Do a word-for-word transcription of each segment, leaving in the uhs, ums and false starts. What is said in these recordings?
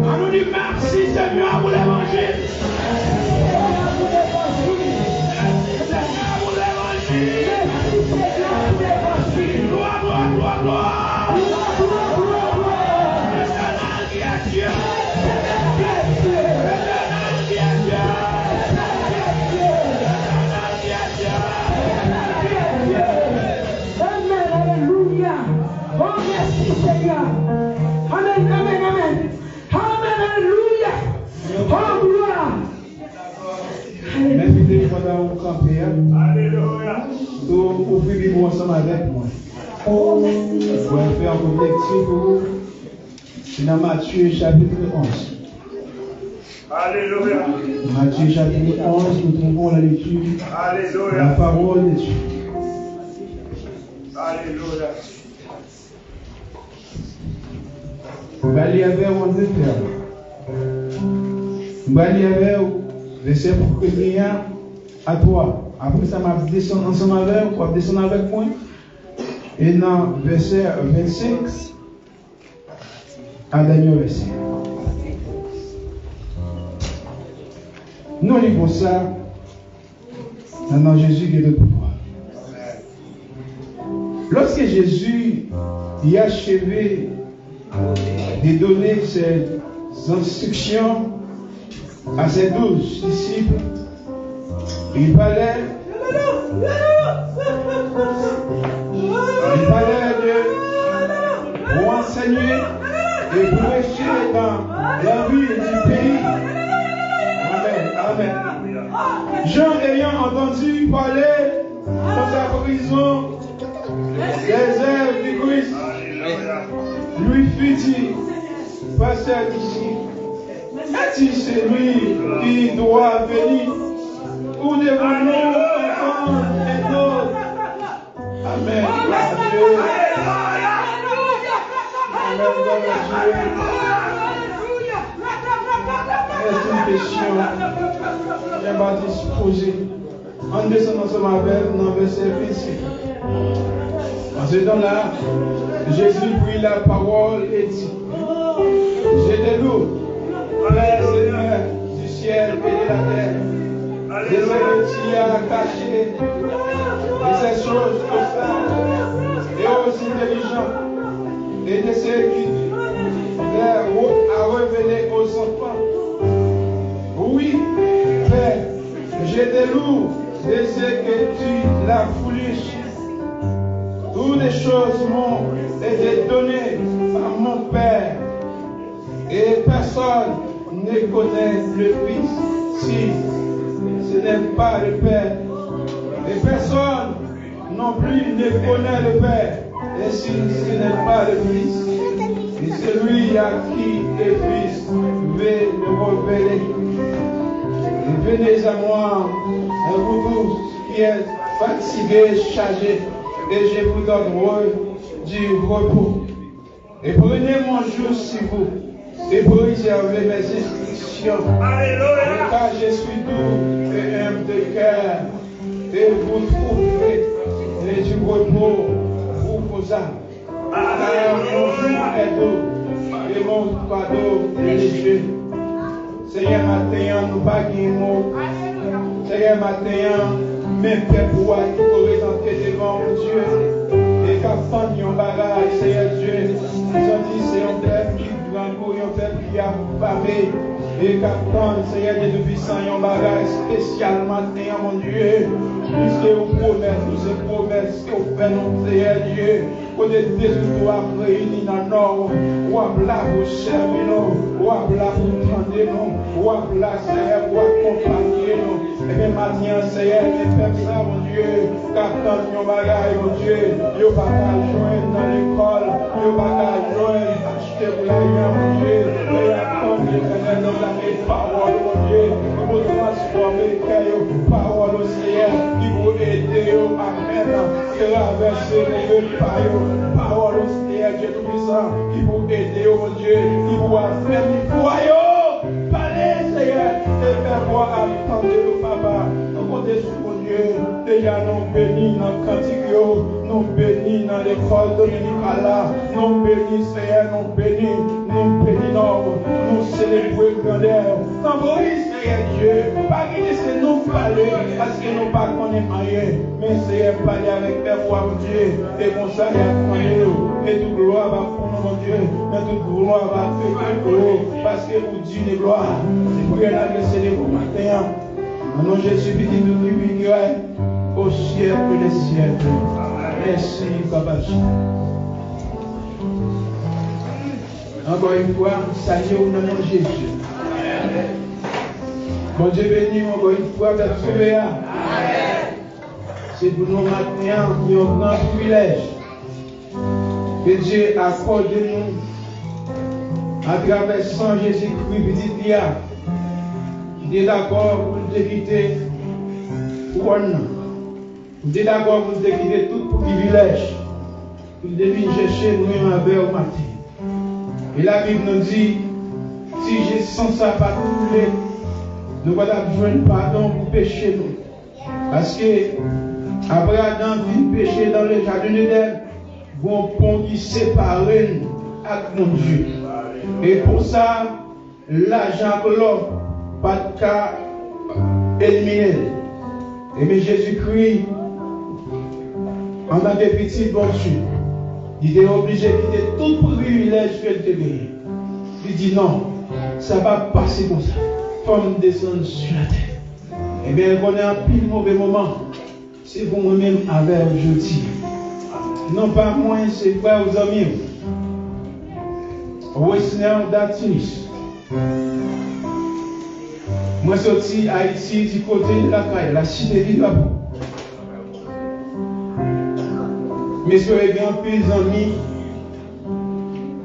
Ann nou di mèsi Senyè pou levanjil. Mèsi Senyè pou levanjil. Glwa, glwa, glwa, glwa. Letènèl ki est Dieu. Letènèl ki est Dieu. Letènèl ki est Dieu. Amèn, alelouya. Oh, mèsi, Senyè. Amèn, amèn, amèn. Amèn, alelouya. Oh, glwa. Alelouya. Mèsi, Senyè, pandan ou kanpe a. Alelouya. Ou, ou ouvri Bib ou ansanm avèk mwen. Oh, mèsi, Jezi. Mwen fè yon kout lekti pou ou. Se nan Matye, chapit onz. Alelouya. Matye, chapit onz, nou twouve la lekti. Alelouya. La parole de Dieu. Alelouya. Mwen pral li avè w an de tèm. Mwen pral li avè w vèsè premye a a twa. Apre sa, m ap desann ansanm avè w, w ap desann avèk mwen. E nan vèsè vennsenk a dènye vèsè. Nou li konsa, nan non Jezi gen tout pouvwa. Lorsque Jésus y achevé de donner ses instructions à ses douze disciples, il parlait, il parlait de pour enseigner et prêcher dans la ville du pays. Amen, amen. Jean ayant entendu parler dans sa prison des œuvres du Christ, lui fit dire, Pasteur ici, Mèsi, se li ki dwa vini. Ou devan nou, ansanm, èk nou. Amèn. Glwa a Dye. Amèn. Glwa a Dye. Mèsi, kesyon. Jan Batis poze. Ann desann ansanm avè m nan vèsè vennsenk. En ce temps-là, Jésus prit la parole et dit, J'ai des loups, Père Seigneur du ciel et de la terre, de ce que tu as caché de ces choses aux sages et aux intelligents, et de ce que tu as révélé aux enfants. Oui, Père, j'ai des loups de ce que tu l'as voulu. Toutes les choses m'ont été données par mon Père, et personne ne connaît le Fils si ce n'est pas le Père, et personne non plus ne connaît le Père, et si ce n'est pas le Fils, et celui à qui le Fils veut le révéler. Et venez à moi, vous tous qui êtes fatigués, chargés, et je vous donnerai du repos. Et prenez mon joug sur vous, et préservez mes instructions. Alléluia. Car je suis doux et humble de cœur, et vous trouverez du repos pour vos âmes. Car mon joug est doux et mon fardeau est léger. Senyè, maten an, nou pa gen mo. Senyè, maten an, men pèp ou a ki prezante devan w, Bondye, e k ap tann yon bagay, Senyè Dye. Santi se yon pèp ki grangou, yon pèp ki afame, e k ap tann, Senyè Dye Toupisan, yon bagay espesyal maten an, Bondye. Piske ou pwomèt nou, se pwomès ke w fè nou, Senyè Dye. Kote de zouto ap reyini nan nò, w ap la pou sèvi nou, w ap la pou tande nou, w ap la, Senyè, pou akonpanye nou. Ebyen, maten an, Senyè, men pèp sa, Bondye, k ap tann yon bagay, Bondye, yo pa ka jwenn nan lekòl, yo pa ka jwenn achte pou lajan, Bondye, men y ap tann Letènèl nan lame pawòl, Bondye, ki pou transfòme kè yo, pawòl, Senyè, ki pou ede yo, amèn. Travèse move pa yo. Pawòl ou, Senyè Dye Toupisan, ki pou ede yo, Bondye, ki pou afèmi vwa yo. Pale, Senyè, e fè vwa a tande yo, papa. Nou konte sou Bondye. Deja nou beni nan kantik yo, nou beni nan lekòl dominikal la. Nou beni, Senyè, nou beni, nou beni nò, nou selebre grandè. Tanpri, Senyè Dye, pa kite se nou k pale, paske nou pa konnen anyen. Men, Senyè, pale avèk pèp ou a, Bondye, e konsa y ap tande yo. Men tout glwa va pou nou, Bondye. Men tout glwa va pou ou, paske ou digne de gloire. Se priyè n adrese devan w maten an. Nan non Jezi, Pitit ou ki viv, ki règne au siècle des siècles. Mèsi, Papa Jezi. Ankò yon fwa, m salye w nan non Jezi. Bondye beni w ankò yon fwa, pèp sove a. Se pou nou maten an yon gran privilèj ke Dye akòde nou atravè san Jezikri, Pitit li a, ki te dakò pou l te kite kouwòn nan. Li te dakò pou l te kite tout privilèj pou l te vin chèche nou menm avè w maten. E Labib nou di, si je, san sa pa t koule, nou pa t ap jwenn padon pou peche nou. Paske, apre Adan fin peche nan le jaden Edenn, gon pon ki separe n ak Bondye. E pon sa, lajan ak lò pa t ka elimine l. Ebyen, Jezikri, antanke Pitit Bondye, li te oblije kite tout privilèj ke l te genyen. Li di, "Non, sa p ap pase konsa. Fò m desann sou latè." Ebyen, l konnen anpil move moman. Se pou mwen menm avè w jodi. Non pa mwen, se frè w, zanmi w, Wesner Datinis. Mwen soti Ayiti, di kote lakay, la site di drapo. M espere gen anpil zanmi,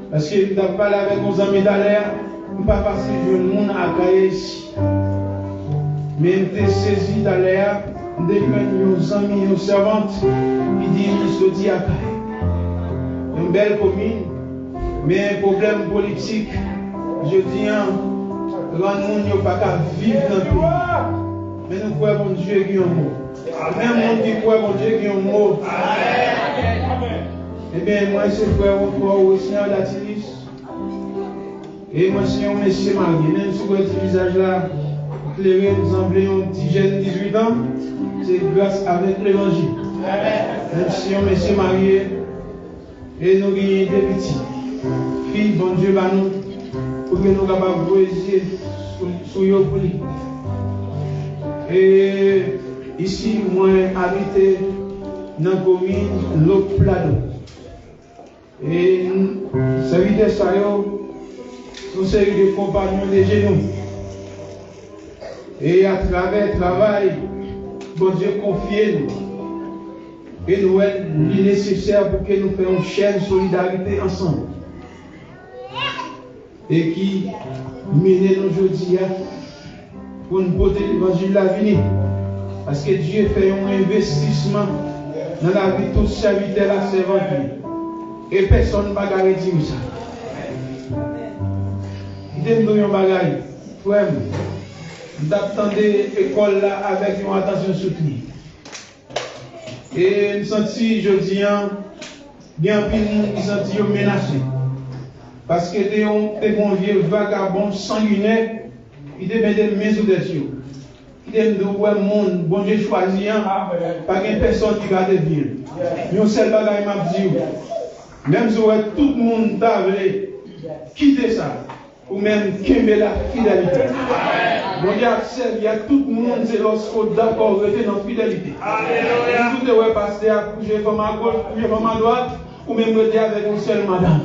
paske m t ap pale avèk yon zanmi talè a. M pa pase jwenn moun Akay isi. Men m te sezi talè a, m te jwenn yon zanmi, yon sèvant, ki di li soti Akay. Yon bèl komin, men pwoblèm politik, jodi a, rann moun yo pa ka viv nan peyi. Men nou kwè Bondye gen yon mo. Menm moun ki kwè Bondye gen yon mo. Ebyen, mwen se frè Wokò Wesner Datilis. E mwen se yon mesye marye. Menm si w wè ti vizaj la klere, m sanble yon ti jèn dizuit an, se gras avèk levanjil. Mwen se yon mesye marye, e nou genyen de pitit. Fi Bondye ba nou, pou ke nou kapab voye zye sou, sou yo pou li. E isi, mwen abite nan komin Lòk Plado. E sèvitè sa yo, se yon seri de konpanyon de je nou. E atravè travay Bondye konfye nou, e nou wè li nesesè pou ke nou fè yon chèn solidarite ansanm. E ki mennen nou jodi a pou n pote levanjil la vini. Paske Dye fè yon envestisman nan lavi tout sèvitè l ak sèvant li. E pèsonn pa ka retire sa. Kite m di w yon bagay, frè m, m t ap tande lekòl la avèk yon atansyon soutni. E m santi jodi a, gen anpil moun ki santi yo menase. Paske te yon, te gen yon vye vagabon sanginè ki te mete men sou tèt yo. Kite m di w, wè moun Bondye chwazi an, pa gen pèsonn ki ka devye l. Yon sèl bagay m ap di w, menm si w wè tout moun ta vle kite sa, ou menm kenbe la fidelite. Bondye ap sèvi ak tout moun, se lòske w dakò rete nan fidelite. Menm si w te wè pastè a kouje fanm a goch, kouje fanm a dwat, ou menm rete avèk yon sèl madanm.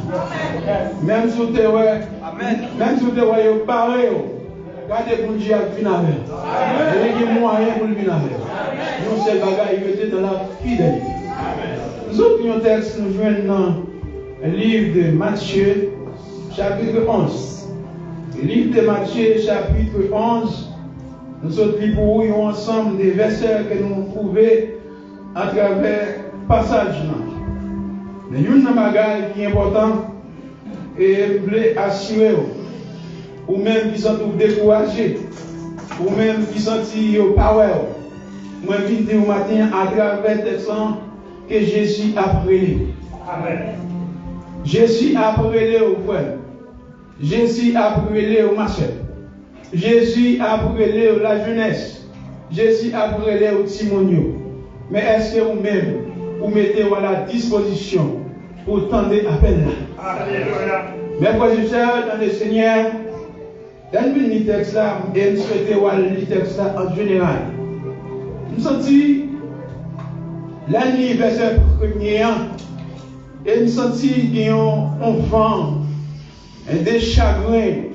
Menm si w te wè, menm si w te wè yo bare yo, gade Bondye ap vin avè l. E li gen mwayen pou l vin avè l. Yon sèl bagay, rete nan la fidelite. Nou sot yon tèks nou jwenn nan liv de Matye, chapitre onze. Liv de Matye, chapitre onze, nou sot li pou ou yon ansanm de vèsè ke nou twouve atravè pasaj lan. Men youn nan bagay ki enpòtan, e m vle asire w, ou menm ki santi w dekouraje, ou menm ki santi yo pa wè w, mwen vin di w maten an atravè tèks lan, ke Jezi ap rele. Amèn. Jezi ap rele w, frè m. Jezi ap rele w, ma sè. Jezi ap rele w, lajenès. Jezi ap rele w, timoun yo. Men èske ou menm, ou mete w a la dispozisyon pou w tande apèl la? Alelouya. Mes frères et sœurs dans le Seigneur, lè n vin li tèks la, e m swete w al li tèks la an jeneral. M santi, lè n li vèsè premye an, e m santi gen yon, yon van de chagren,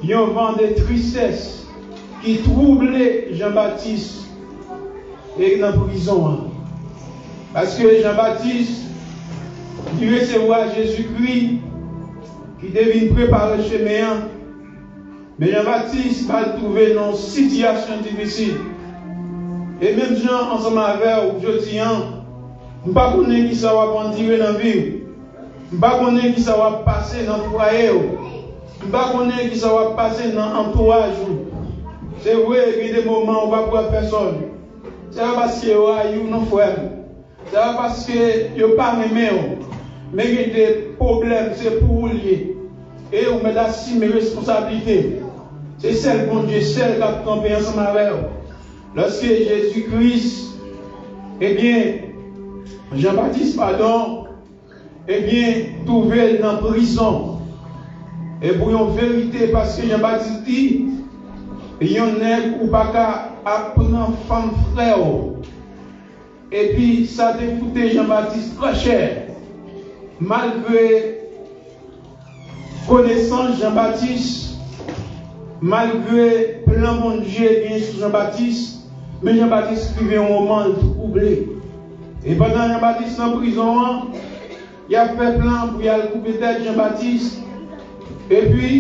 yon van de tristès ki twouble Jan Batis e nan prizon an. Paske Jan Batis, li resevwa Jezikri ki te vin prepare chemen an, men Jan Batis pral twouve nan yon sitiyasyon difisil. E menm jan ansanm avè w jodi an, m pa konnen kisa w ap andire nan vi w. M pa konnen kisa w ap pase nan fwaye w. M pa konnen kisa w ap pase nan antouraj ou. Se vre, gen de moman ou p ap wè pèsonn. Se pa paske yo rayi w non, frè m. Se pa paske yo pa renmen w. Men gen de pwoblèm, se pou ou l ye. E ou mèt asime responsablite. Se sèl Bondye sèl k ap kanpe ansanm avè w. Lòske Jezi Kris, ebyen, Jan Batis, padon, ebyen, twouve l nan prizon. E pou yon verite, paske Jan Batis di, yon nèg ou pa ka ap pran fanm frè w. Epi sa te koute Jan Batis trè chè. Malgre konesans Jan Batis, malgre plan Bondye gen sou Jan Batis, men Jan Batis rive yon moman l twouble. E pandan Jan Batis nan prizon an, y ap fè plan pou y al koupe tèt Jan Batis. Epi,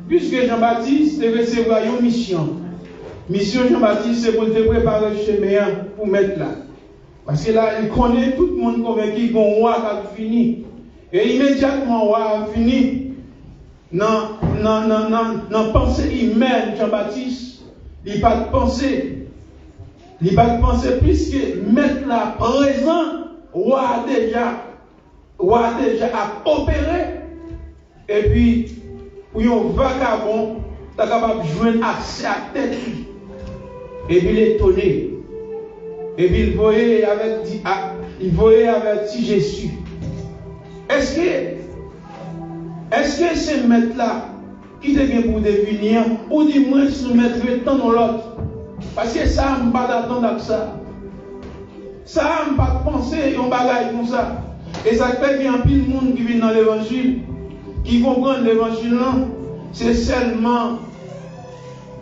Piske Jan Batis te resevwa yon misyon, misyon Jan Batis se pou l te prepare chemen an pou Mèt la. Paske la, li konnen tout moun konvenki gon wa k ap vini. E imedyatman wa a vini, nan, nan, nan, nan, nan panse imèn Jan Batis, li pa t panse, li pa t panse piske Mèt la prezan, wa a deja, wa a deja ap opere. Epi, pou yon vagabon ta kapab jwenn aksè ak tèt li, epi l etone, epi l voye avèti, a, li voye avèti Jezi. Èske, èske se Mèt la ki te gen pou te vini an, oudimwens nou mèt ret tann yon lòt? Paske sa a, m pa t atann ak sa. Sa a, m pa t panse yon bagay konsa. E sa k fè gen anpil moun ki vin nan levanjil, ki konprann levanjil lan, se sèlman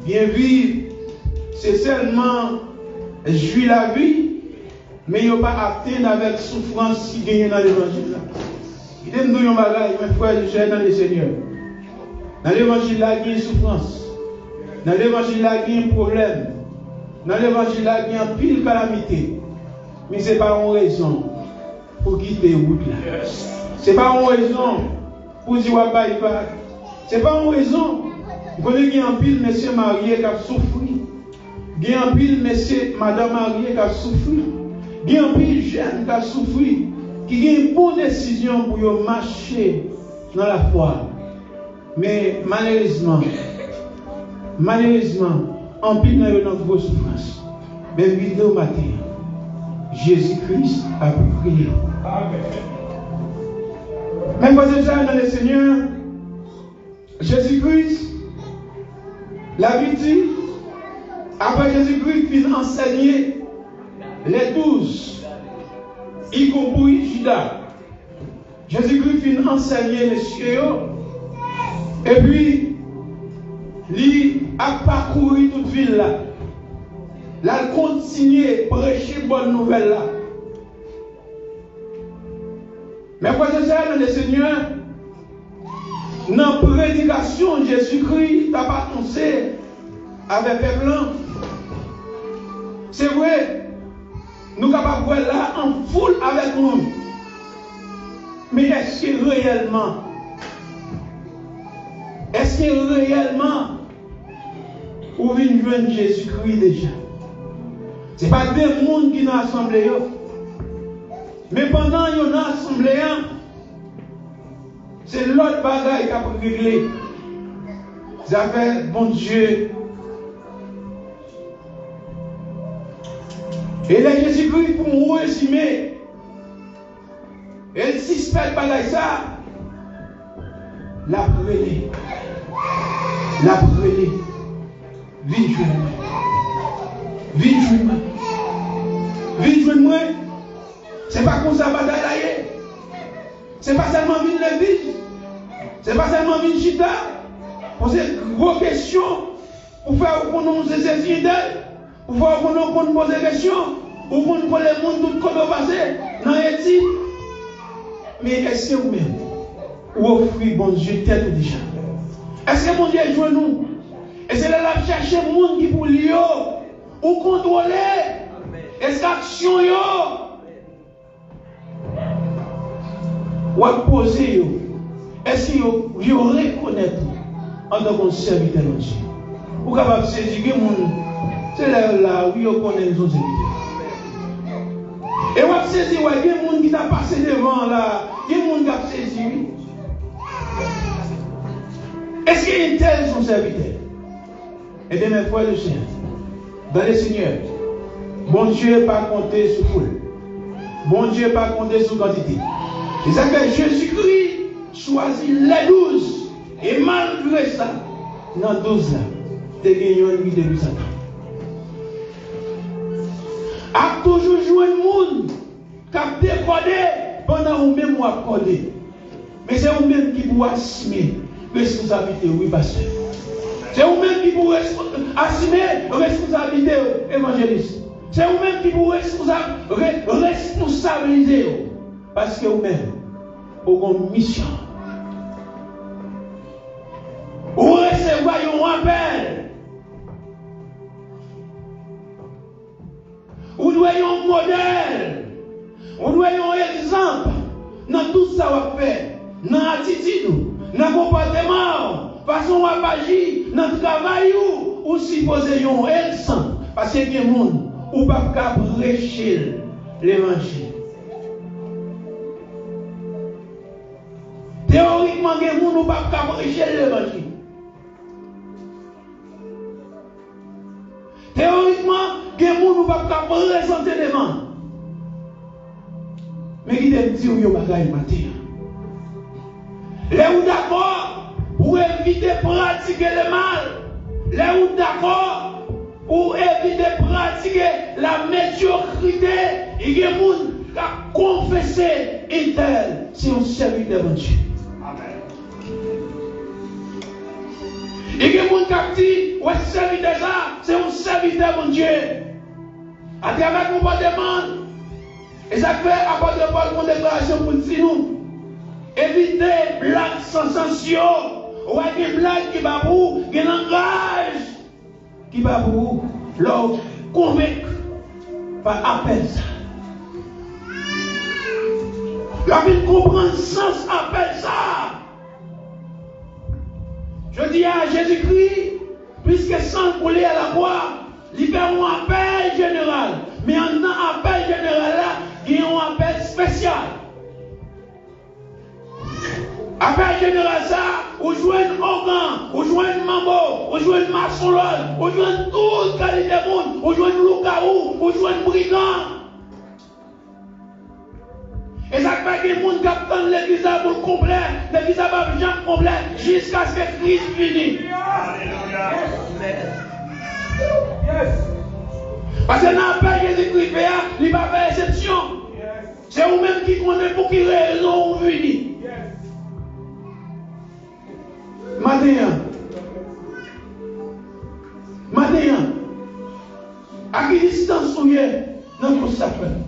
byen viv, se sèlman jwi lavi, men yo pa atenn avèk soufrans ki genyen nan levanjil la. Kite m di w yon bagay, men frè e sè nan le Senyè. Nan levanjil la gen soufrans. Nan levanjil la gen pwoblèm. Nan levanjil la gen anpil kalamite. Men se pa yon rezon pou kite wout la. Se pa yon rezon pou di w ap bay vag. Se pa yon rezon. M konnen gen anpil mesye marye k ap soufri. Gen anpil mesye, madanm marye k ap soufri. Gen anpil jèn k ap soufri, ki gen bon desizyon pou yo mache nan lafwa. Men malerezman, malerezman, anpil nan yo nan gwo soufrans. Men m vin di w maten an, Jezi Kris ap rele w. Men frè e sè nan le Senyè, Jezi Kris, Labib di, apre Jezi Kris fin ansèye lè douz, ikonpri Jida, Jezi Kris fin ansèye mesye yo, epi li ap pakouri tout vil la. L al kontinye preche bòn nouvèl la. Men frè e sè nan le Senyè, nan predikasyon Jezikri t ap anonse avè pèp lan, se vre, nou kapab wè la an foul avèk moun. Men èske reyèlman, èske reyèlman ou vin jwenn Jezikri deja? Se pa de moun ki nan asanble yo. Men pandan yo nan asanble a, se lòt bagay k ap regle. Zafè Bondye. E lè Jezikri, pou m rezime, e l sispèk bagay sa, l ap rele. L ap rele. Vin jwenn mwen. Vin jwenn mwen. Vin jwenn mwen. Se pa konsa batay la ye. Se pa sèlman vin legliz. Se pa sèlman vin chita. Poze gwo kesyon pou fè ou konnen ou se sesi entèl. Ou fò w konn, ou konn poze kesyon, ou konn kole moun tout kote w pase, nan Ayiti. Men èske ou menm, ou ofri Bondye tèt ou deja? Èske Bondye jwenn ou? E se lè l ap chèche moun ki pou li yo, ou kontwole. Èske aksyon yo W ap poze yo. Èske yo, yo rekonèt ou antanke yon sèvitè Bondye? Ou kapab sezi, gen moun, se lè yo la, wi, yo konnen l se yon sèvitè. E w ap sezi, wè, gen moun ki ta pase devan an la, gen moun k ap sezi, wi. Èske entèl se yon sèvitè? Ebyen, men frè e sè, dans le Seigneur, Bondye pa konte sou foul. Bondye pa konte sou kantite. Se sa k fè Jezikri chwazi lè douz. E malgre sa, nan douz la, te gen yonn ki te pli santan. Ap toujou jwenn moun k ap dekòde pandan ou menm w ap kòde. Men se ou menm ki pou asime responsablite w, wi, pastè. Se ou menm ki pou respo-, asime responsablite w, evanjelis. Se ou menm ki pou responsa-, re-, responsablize w. Paske ou menm, ou gon misyon. Ou res-, sa w ap fè, nan atitid ou, nan konpòteman w, fason w ap aji, nan travay ou, ou sipoze yon egzanp. Paske gen moun ou p ap ka preche l levanjil. Teyorikman, gen moun ou p ap ka preche l levanjil. Teyorikman, gen moun ou p ap ka prezante devan. Men kite m di w yon bagay maten an. Lè ou dakò pou w evite pratike lemal, lè ou dakò pou w evite pratike lamedyokrite, gen moun k ap konfese entèl se yon sèvitè Bondye. Amèn. E gen moun k ap di, wè sèvitè sa, se yon sèvitè Bondye. Atravè konpòteman l. E sa k fè apot Pòl fè yon deklarasyon pou l di nou, evite blag san sans yo. Ou wè gen blag ki pa pou ou, gen langaj ki pa pou ou, lè w konvenk pa apèl sa. Lè w vin konprann sans apèl sa. Jodi a, Jezikri, pliske san l koule a lakwa, li fè yon apèl jeneral. Men anndan apèl jeneral la, gen yon apèl espesyal. Apèl jeneral sa, ou jwenn ougan, ou jwenn manbo, ou jwenn masonlòl, ou jwenn tout kalite moun, ou jwenn lougawou, ou jwenn brigan. E sa k fè gen moun k ap tann legliz la pou l konplè, legliz la p ap janm konplè jiskaske Kris vini. Paske nan apèl Jezikri fè a, li pa fè eksepsyon. Se ou menm ki konnen pou ki rezon ou vini. Maten an. Maten an. A ki distans ou ye nan kous sakrament?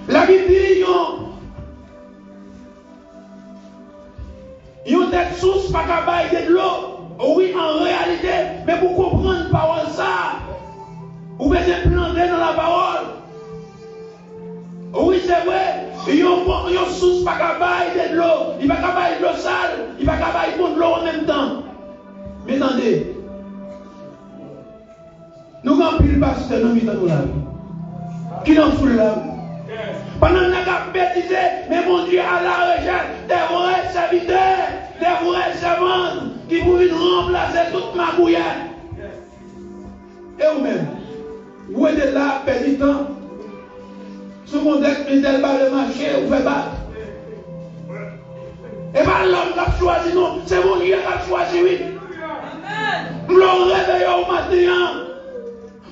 Labib di yon Yon tèt sous pa ka bay de dlo. Wi, an reyalite, men pou konprann pawòl sa a, ou bezwen plante nan lapawòl. Wi, se vre, yon bon, yon sous pa ka bay de dlo. Li pa ka bay dlo sal, li pa ka bay bon dlo an menm tan. Men tande, Nou gen anpil pastè nan mitan nou la wi, ki nan foul la wi. Pandan nèg ap betize, men Bondye à la recherche des vrais serviteurs, des vraies servantes ki pou vin ranplase tout magouyè. E ou menm, ou rete la ap pèdi tan. Sou kontèks entèl pa vle mache, ou fè bak. E pa lòm k ap chwazi non, se Bondye k ap chwazi wi. M vle w reveye w maten an.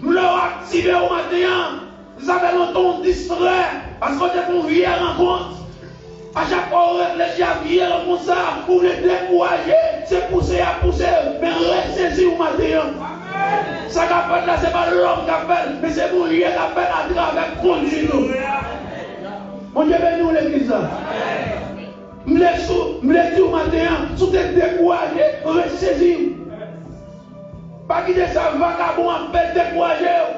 M vle w aktive w maten an. Sa fè lontan w distrè, paske w te fè yon vye rankont. A chak fwa w reflechi a vye rankont sa, ou vle dekouraje, se pouse y ap pouse, men resezi w maten an. Sa k ap fèt la, se pa lòm k ap fè l, men se Bondye k ap fè l atravè kondwit ou. Bondye beni w, legliz la. M vle sou, m vle di w maten an, si w te dekouraje, resezi w. Pa kite sa vagabon ap fè dekouraje w.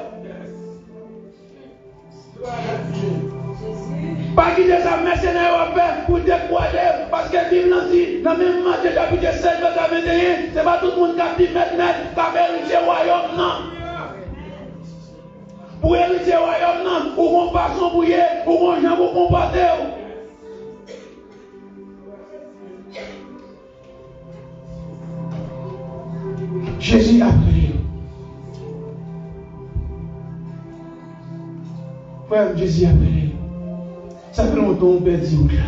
Pa kite sa mèsenè yo ap fè pou dekouraje yo, paske Bib lan di, nan menm Matye chapit sèz, vèsè venteyen, se pa tout moun k ap di, "Mèt, Mèt," k ap eritye wayòm nan. Pou eritye wayòm nan, ou gon fason pou ye, ou gon jan pou konpòte w. Jezi ap rele w. Frè m, Jezi ap rele w. Sa fè lontan w pèdi wout la.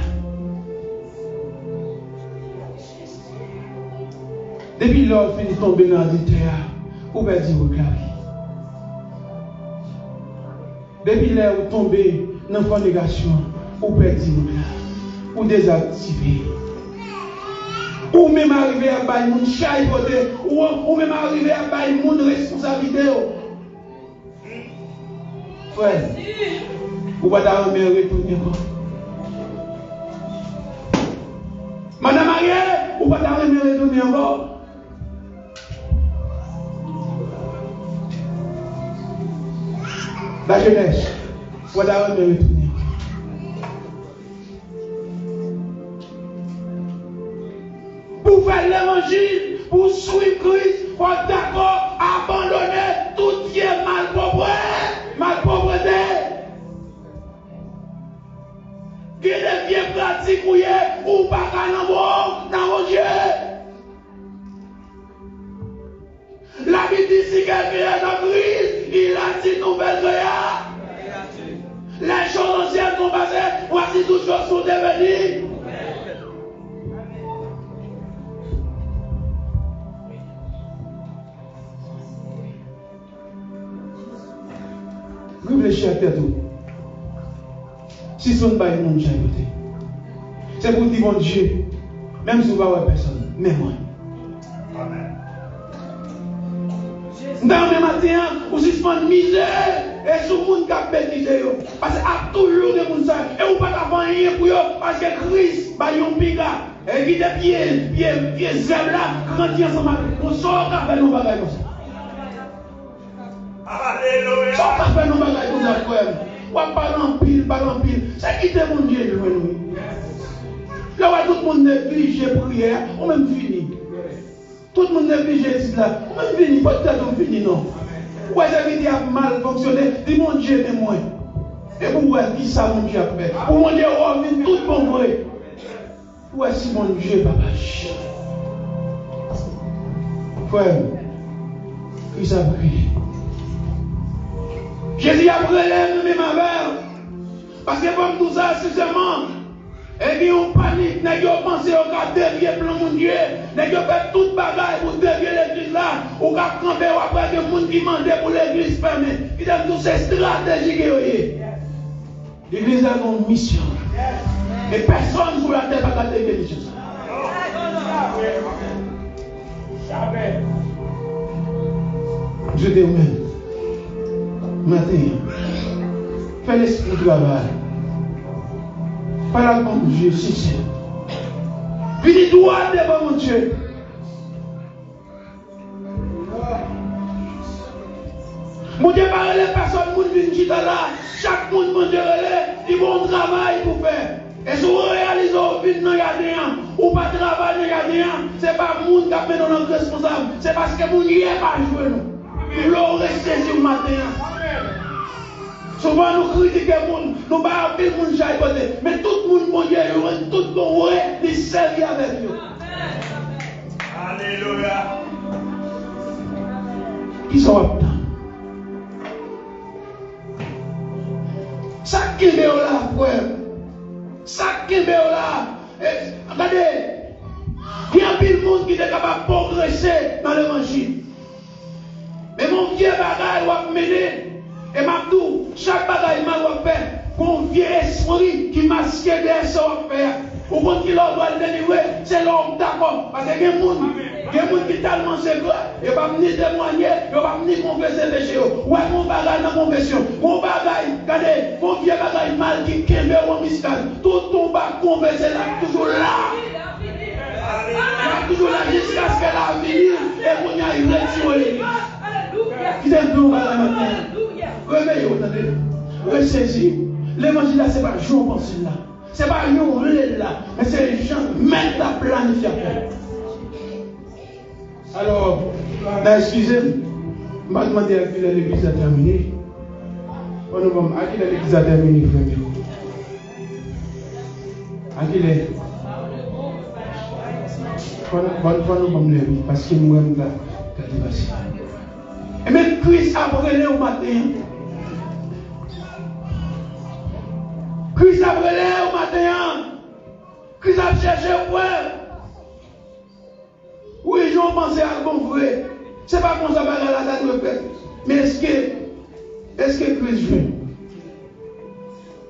Depi lè w fin tonbe nan adiltè a, ou pèdi wout la wi. Depi lè ou tonbe nan fònikasyon, ou pèdi wout la. Ou dezaktive. Ou menm arive ap bay moun chay pote. Ou, ou menm arive ap bay moun responsablite yo. Frè, ou pa ta renmen retounen ankò? Madan marye, ou pa ta renmen retounen ankò? La jeunesse, Mwen ta renmen retounen ankò. Pou w fè levanjil, pou w swiv Kris, fò w dakò abandone tout vye malpwòpre, malpwòpte. Gen de vye pratik ou ye, ou pa ka nan bon, nan Bondye. La Bible dit, si quelqu'un est en Christ, il est une nouvelle créature. Les choses anciennes sont passées, voici toutes choses sont devenues. Reflechi ak tèt ou. Sispann bay moun chay pote. Se pou w di Bondye, menm si w pa wè pèsòn, men mwen. M ta renmen maten an, ou sispann mize e sou moun k ap betize yo. Paske ap toujou gen moun sa, e ou pa ka fè anyen pou yo, paske Kris ba yo yon piga. E kite pye, pye, pye zèb la grandi ansanm avèk. Bon, sa w ka fè nan yon bagay konsa? Alelouya! Sa w ka fè nan bagay konsa, frè m? W ap pale anpil, pale anpil. Se kite Bondye jwenn ou. Lè w wè tout moun neglije priyè a, ou menm fini. Tout moun neglije etid la, ou menm fini, pa t tèt ou fini non. Ou wè sèvitè ap mal fonksyone, di Bondye men mwen. Epi w wè kisa Bondye ap fè. Pou Bondye wè w vin tout bon vre. Ou wè si Bondye pa mache. Frè m, Kris ap rele. Jezi ap rele m menm avè w. Paske fò m di w sa sensèman, e gen yon panik, nèg yo panse yo ka devye plan Bondye, nèg yo fè tout bagay pou devye legliz la, ou ka kanpe, w ap wè gen moun ki mande pou legliz fèmen. Kite m di w, se estrateji ke yo ye. Legliz la gen yon misyon. E pèsonn sou latè pa ka devye misyon sa. Bondye te ou menm. Maten an. Fè lespri w travay. Pale ak Bondye sensè. Vini dwat devan Bondye. Bondye pa rele pèsonn moun vin chita la. Chak moun Bondye rele, li gen yon travay pou fè. E si w reyalize w vin nan jaden an, ou pa travay nan jaden an, se pa moun k ap mennen w nan responsab, se paske Bondye pa jwenn ou. M vle w resezi w maten an. Souvan nou kritike moun, nou bay anpil moun chay pote, men tout moun Bondye jwenn tout bon vre, li sèvi avèk yo. Alelouya. Kisa w ap tann? Sa k kenbe w la, frè m? Sa k kenbe w la? E, gade, gen anpil moun ki te kapab pwogrese nan levanjil. Men gon vye bagay w ap mennen. E m ap di w, chak bagay mal w ap fè, gon vye espri ki maske dèyè sa w ap fè a. Ou konn kilè w pral delivre? Se lè w dakò. Paske gen moun, gen moun ki tèlman sekrè, yo p ap ni temwanye, yo p ap ni konfese peche yo. Ou wè gon bagay nan konfesyon, gon bagay, gade, gon vye bagay mal ki kenbe w an miskad. Tout ou pa konfese, l ap toujou la. L ap toujou la jiskaske l a vini, e kounye a, li retire w legliz. Kite m di w yon bagay maten an. Reveye w, tande. Resezi w. Levanjil la, se pa jan w panse l la. Se pa jan w vle l la. Men se jan Mèt la planifye ap fè. Alò, n a eskize m. M pa t mande a kilè legliz la tèmine. Fò nou ban m, a kilè legliz la tèmine, frè m yo? A kilè? Fò nou, fò, fò nou ban m lè, wi, paske m wè m ka, ka depase. Ebyen, Kris ap rele w maten an. Kris ap rele w maten an. Kris ap chèche w, frè. Wi, jan w panse a bon vre. Se pa konsa bagay la ta dwe fèt. Men èske, èske Kris jwenn?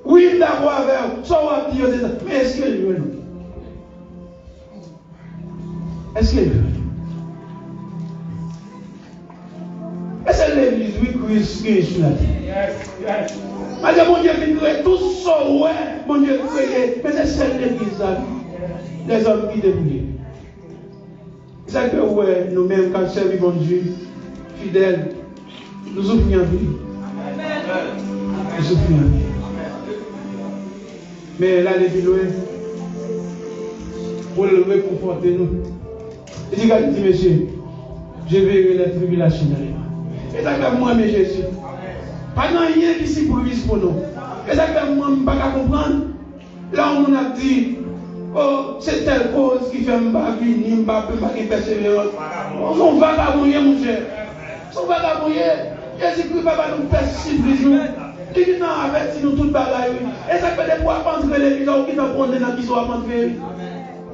Wi, m dakò avè w. Sa w ap di yo, se sa. Men èske l jwenn ou? Èske l jwenn? E se legliz, wi, Kris genyen sou latè. Malgre Bondye fin kreye tout sa w wè, Bondye kreye, men se sèl legliz la, wi. Lèzòm kite pou li. Se sa k fè w wè nou menm k ap sèvi Bondye fidèl, nou soufri anpil. Nou soufri anpil. Men l ale pi lwen pou l rekonfòte nou. Li di, gade, li di, mesye, je verrai la tribulation dans les mains. E sa k fè m renmen Jezi. Pa gen anyen ki sipriz pou nou. E sa k fè m, mwen, m pa ka konprann lè yon moun ap di, o, se tèl koz ki fè m pa vini, m pa, m pa gen pèseverans. Se yon vagabon ye, monchè. Se yon vagabon ye. Jezikri pa ba nou pèsonn sipriz, non. Li vin nan avèti nou tout bagay, wi. E sa k fè depi w ap antre legliz la, ou gentan konnen nan kisa w ap antre, wi.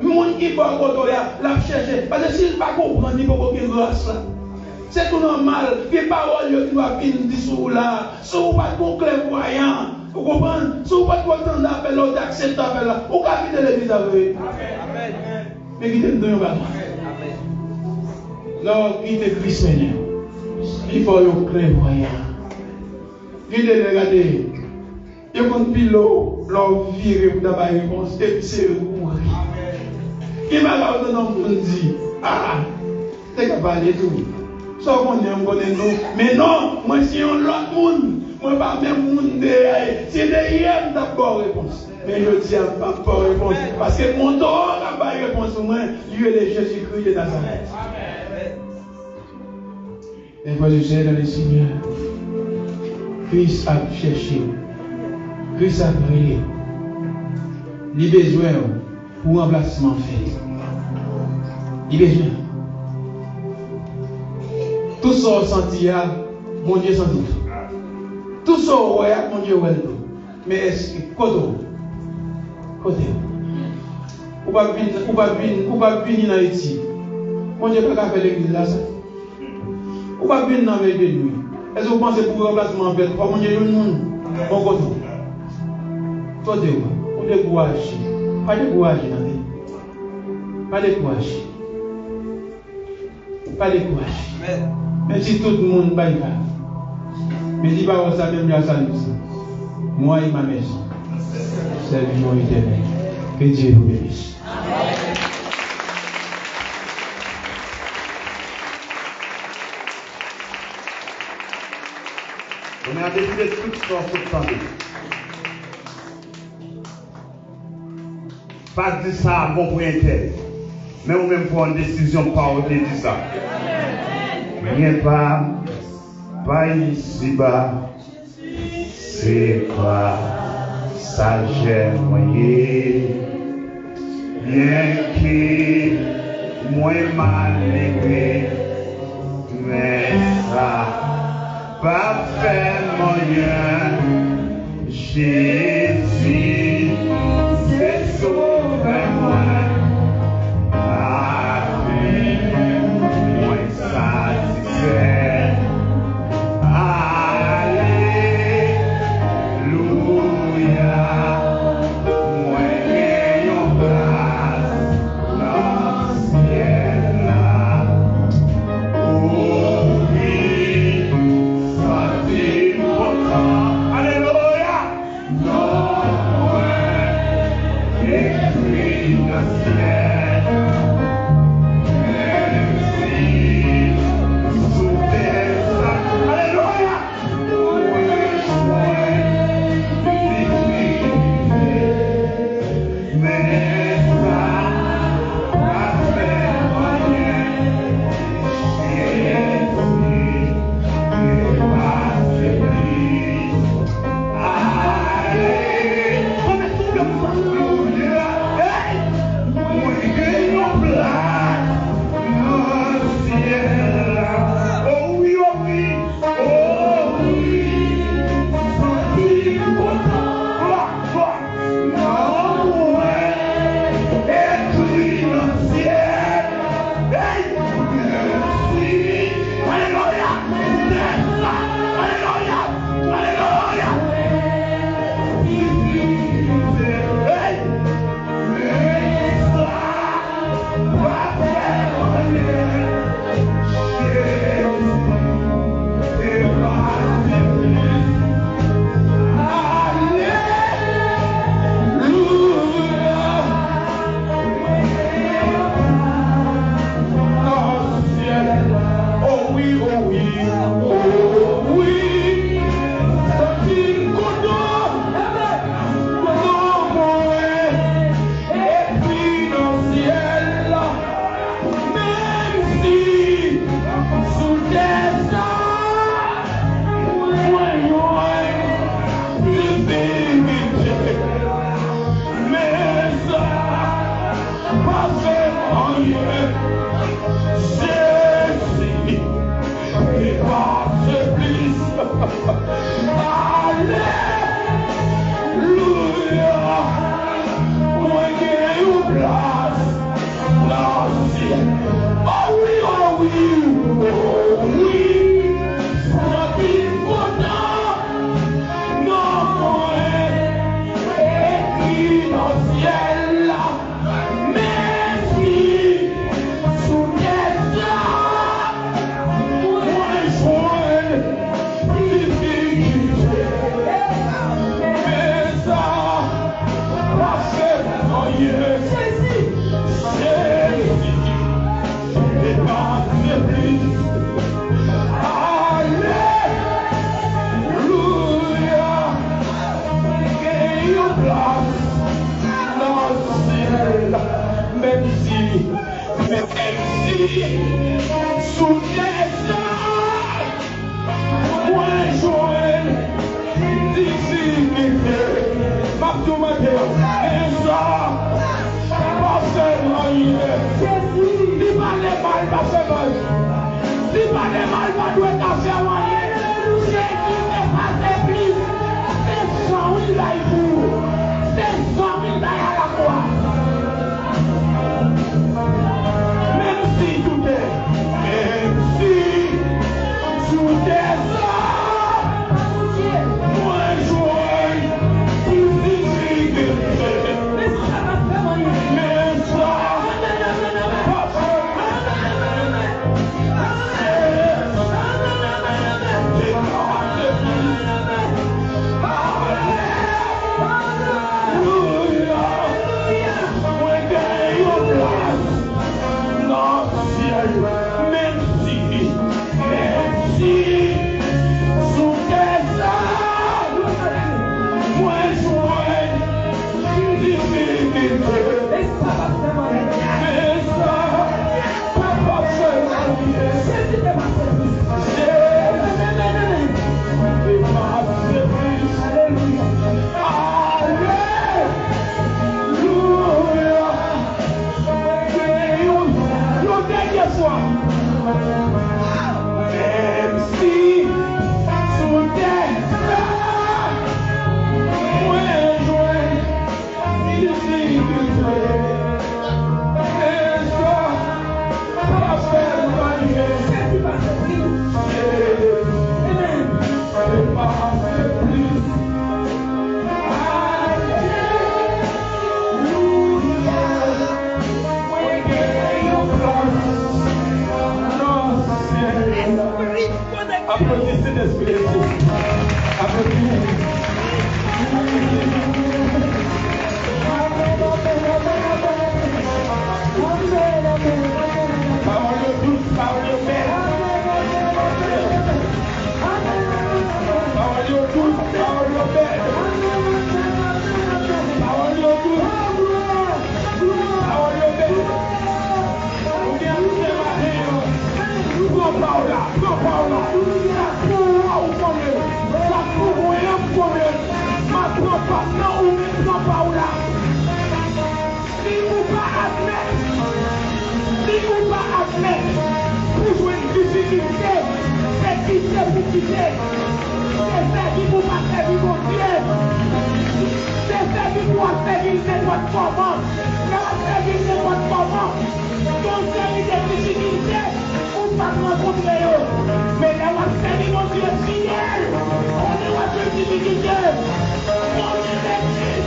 Moun ki bò kote w la, l ap chèche. Paske si l pa konprann, li poko gen gras la. Se tou nòmal, gen pawòl yo ki dwa vin di sou ou la. Si w pa t gon klèvwayan, ou konprann? Si w pa t ko tande apèl la, ou te aksepte apèl la, ou ka kite legliz la vre. Men kite m di w yon bagay. Lè w kite Kris mennen w, li fè w yon klèvwayan. Gen de lè, gade, yo konn pile w, lè w vire pou ta bay repons, epi se ou ri. Gen bagay ou tande yon moun di, a, te ka pale tou. Sa w konnen, m konnen tou. Men non, mwen se yon lòt moun. Mwen pa menm moun de yè. Si se te yè, m t ap ba w repons. Men jodi a, m p ap ba w repons. Paske gon toro k ap bay repons pou mwen, li rele Jezikri de Nazarèt. Mes frères et sœurs dans le Seigneur, Kris ap chèche w. Kris ap rele w. Li bezwen w pou ranplasman an fèt. Li bezwen w. Tout sa w santi a, Bondye santi l tou. Tout sa w wè a, Bondye wè l tou. Men èske, kote w? Kote w? Ou p ap vin, ou p ap vin, ou p ap vini nan etid. Bondye pa ka fè legliz la sa. Ou p ap vin nan vèy de nwi. Èske ou panse pou ranplasman an fèt, fò Bondye jwenn moun? Bon, kote w? Kote w? Ou dekouraje. Pa dekouraje, tande. Pa dekouraje. Pa dekouraje. Men si tout moun bay vag. Men di pawòl sa menm jan sa nou di. Moi et ma maison servirons l'Éternel. Que Dieu vous bénisse. Kounye a, deside tout sa w sot tande. Pa di sa a bon pou entèl. Men ou menm pran yon desizyon pa w de di sa. Mwen pa, pa isiba, se pa sajè mwen ye. Byenke mwen malere, men sa p ap fè m anyen. Jezi se Sovè mwen, lavi mwen satisfè. Alelouya, mwen gen yon plas nan syèl la. O wi, santi m kontan. Alelouya! Non. Sou tè sa, mwen jwenn difikilte. M ap di w maten an, men sa pa fè m anyen. Li pale mal, pa fè mal. Li pale mal, pa dwe ka fè w anyen. Se ki te pase plis. Se san wi l bay pou ou. Se san wi l bay a la kwa. Menm si tout tè, menm si sou tè sa, mwen jwenn plis difikilte. Men sa pa fè m anyen. Alelouya! Mwen gen yon plas nan syèl, menm si, menm si sou tè sa, mwen jwenn difikilte. Men sa pa fè m anyen. Jezi te pase plis. Jezi. Te pase plis. Alelouya. Alelouya. Yon, yon dènye fwa. Menm si sou tè sa, mwen jwenn difikilte, men sa pa fè m anyen. Amen. Se pa fè plis. Alelouya. Mwen gen yon plas nan syèl. Aplodi Sentespri de Dye. Aplodi. Pawòl yo dous, pawòl yo bèl. Pawòl yo dous, pawòl yo bèl. Pawòl yo dous, pawòl yo bèl. Ou gen anpil maten an. Pran pa w la, pran pa w la. Sa k pou ou a, ou konnen. Sa k pou mwen an, m konnen. M ap pran pa m nan, ou menm pran pa w la. Si ou pa admèt, si ou pa admèt, pou jwenn difikilte, se kite pou kite. Se sèvi pou pa sèvi Bondye. Se sèvi pou w ap sèvi l nenpòt kòman. Lè w ap sèvi l nenpòt kòman, gon seri de difikilte ou p ap rankontre yo. Men lè w ap sèvi Bondye fidèl, konnen w ap jwenn difikilte. Konnen legliz,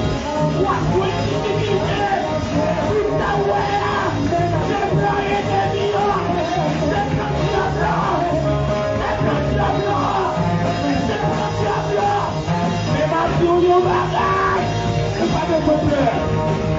w ap jwenn difikilte. Pou sa w wè a, se plan enemi an, se plan dyab la, se plan dyab la, se plan dyab la. Men m ap di w yon bagay, ou pa bezwen pè.